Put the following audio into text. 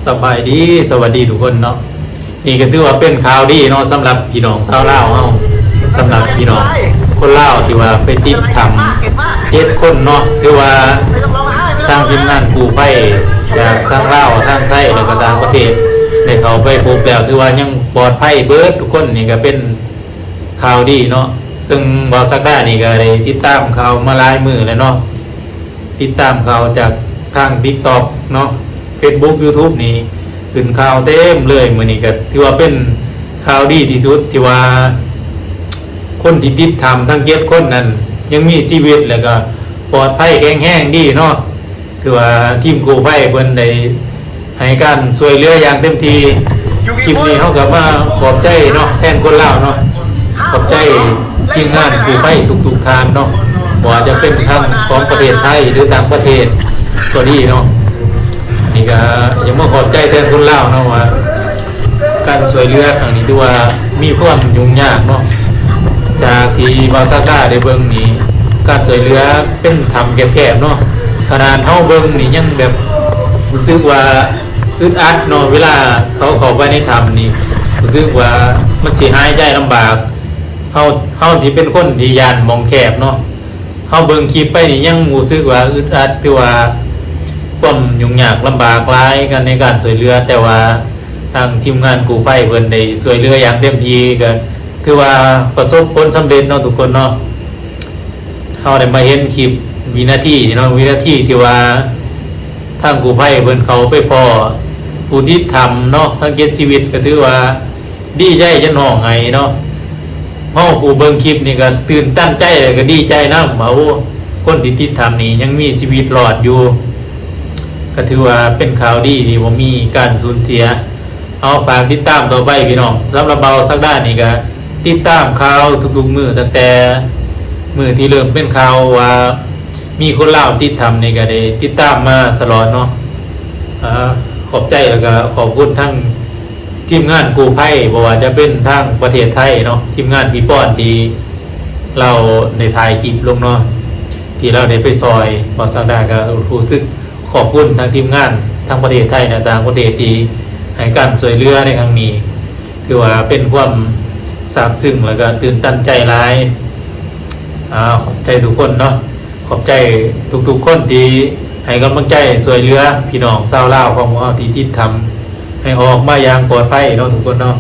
ສະບາຍດີ ສະຫວັດດີທຸກຄົນເນາະ. ນີ້ກໍຖືວ່າເປັນຂ່າວດີເນາະ ສຳລັບພີ່ນ້ອງຊາວລາວເຮົາ, ສຳລັບພີ່ນ້ອງຄົນລາວທີ່ວ່າໄປຕິດຖ້ຳເຈັດຄົນເນາະ. ຖືວ່າທາງທີມງານກູ້ໄພຈາກທາງລາວ, ທາງໄທ ແລ້ວກໍຕ່າງປະເທດ ໄດ້ເຂົ້າໄປພົບແລ້ວ ຖືວ່າຍັງປອດໄພເບິດທຸກຄົນ. ນີ້ກໍເປັນ ຂ່າວດີເນາະ, ເຊິ່ງບ່າວສັກດານີ້ກໍໄດ້ຕິດຕາມຂ່າວມາຫຼາຍມື້ແລ້ວເນາະ, ຕິດຕາມຂ່າວຈາກທາງ TikTok ເນາະ, Facebook YouTube ນີ້ຂຶ້ນຂ່າວເຕັມເລີຍ. ມື້ນີ້ກໍຖືວ່າເປັນຂ່າວດີທີ່ສຸດ ທີ່ວ່າຄົນທີ່ຕິດຖ້ຳທັງເຈັດຄົນນັ້ນຍັງມີຊີວິດ ແລ້ວກໍປອດໄພແຂງແຮງດີເນາະ. ຖືວ່າທີມກູ້ໄພເພິ່ນໄດ້ໃຫ້ການຊ່ວຍເຫຼືອຢ່າງເຕັມທີ່. ຄລິບນີ້ເຮົາກໍມາຂອບໃຈເນາະ ແທນຄົນລາວເນາະ, ຂອບໃຈທີມງານກູ້ໄພທຸກໆທ່ານເນາະ, ບໍ່ວ່າຈະເປັນທາງຂອງປະເທດໄທ ຫຼື ຕ່າງປະເທດກໍດີເນາະ. ອັນນີ້ກໍຢາກມາຂອບໃຈແທນຄົນລາວເນາະ ວ່າ ການຊ່ວຍເຫຼືອຄັ້ງນີ້ຖືວ່າມີຄວາມຫຍຸ້ງຍາກເນາະ. ຈາກທີ່ບ່າວສັກດາໄດ້ເບິ່ງນີ້ ການຊ່ວຍເຫຼືອເປັນຖ້ຳແຄບໆເນາະ, ຂະໜາດເຮົາເບິ່ງນີ້ຍັງແບບຮູ້ສຶກວ່າອຶດອັດເນາະ. ເວລາເຂົາເຂົ້າໄປໃນຖ້ຳນີ້ ຮູ້ສຶກວ່າມັນຊິຫາຍໃຈລຳບາກ. ເຮົາ ເຮົາທີ່ເປັນຄົນທີ່ຢ້ານໝ່ອງແຄບເນາະ, ເຮົາເບິ່ງຄລິບໄປນີ້ຍັງຮູ້ສຶກວ່າອຶດອັດ ຖືວ່າຄວາມຫຍຸ້ງຍາກລຳບາກຫຼາຍກັນໃນການຊ່ວຍເຫຼືອ, ແຕ່ວ່າທາງທີມງານກູ້ໄພເພິ່ນໄດ້ຊ່ວຍເຫຼືອຢ່າງເຕັມທີ່ ກໍຖືວ່າປະສົບຜົນສຳເລັດເນາະທຸກຄົນເນາະ. ເຮົາໄດ້ມາເຫັນຄລິບວິນາທີເນາະ, ວິນາທີທີ່ວ່າທາງກູ້ໄພເພິ່ນເຂົ້າໄປພໍ້ຜູ້ຕິດຖ້ຳເນາະ ທັງເຈັດຊີວິດ, ກໍຖືວ່າ ດີໃຈຈົນຮ້ອງໄຫ້ເນາະ. ເຮົາຜູ້ເບິ່ງຄລິບນີ້ກໍຕື່ນຕັນໃຈ ແລ້ວກໍດີໃຈນຳວ່າ ໂອ້ ຄົນທີ່ຕິດຖ້ຳນີ້ຍັງມີຊີວິດລອດຢູ່, ກໍຖືວ່າເປັນຂ່າວດີທີ່ບໍ່ມີການສູນເສຍ. ເຮົາຝາກຕິດຕາມຕໍ່ໄປພີ່ນ້ອງ. ສຳລັບບ່າວສັກດານີ້ກໍຕິດຕາມຂ່າວທຸກໆມື້ ຕັ້ງແຕ່ມື້ທີ່ເລີ່ມເປັນຂ່າວວ່າມີຄົນລາວຕິດຖ້ຳນີ້ ກໍໄດ້ຕິດຕາມມາຕະຫຼອດເນາະ. ອາ ຂອບໃຈ ແລ້ວກໍຂອບຄຸນທັງ ທີມງານກູ້ໄພ ບໍ່ວ່າຈະເປັນທາງປະເທດໄທເນາະ, ທີມງານພີ່ປອນທີ່ລາວໄດ້ຖ່າຍຄລິບລົງເນາະ ທີ່ລາວໄດ້ໄປຊ່ອຍບ່າວສັກດາ, ກໍຮູ້ສຶກຂອບຄຸນທາງທີມງານທັງປະເທດໄທ ແລະ ຕ່າງປະເທດທີ່ໃຫ້ການຊ່ວຍເຫຼືອໃນຄັ້ງນີ້. ຖືວ່າເປັນຄວາມຊາບຊຶ້ງ ແລ້ວກໍຕື່ນຕັນໃຈຫຼາຍ. ອາ ຂອບໃຈທຸກຄົນເນາະ. ຂອບໃຈທຸກໆຄົນທີ່ໃຫ້ກຳລັງໃຈຊ່ວຍເຫຼືອພີ່ນ້ອງຊາວລາວຂອງພວກເຮົາທີ່ຕິດຖ້ຳ ໃຫ້ອອກມາຢ່າງປອດໄພເນາະທຸກຄົນເນາະ.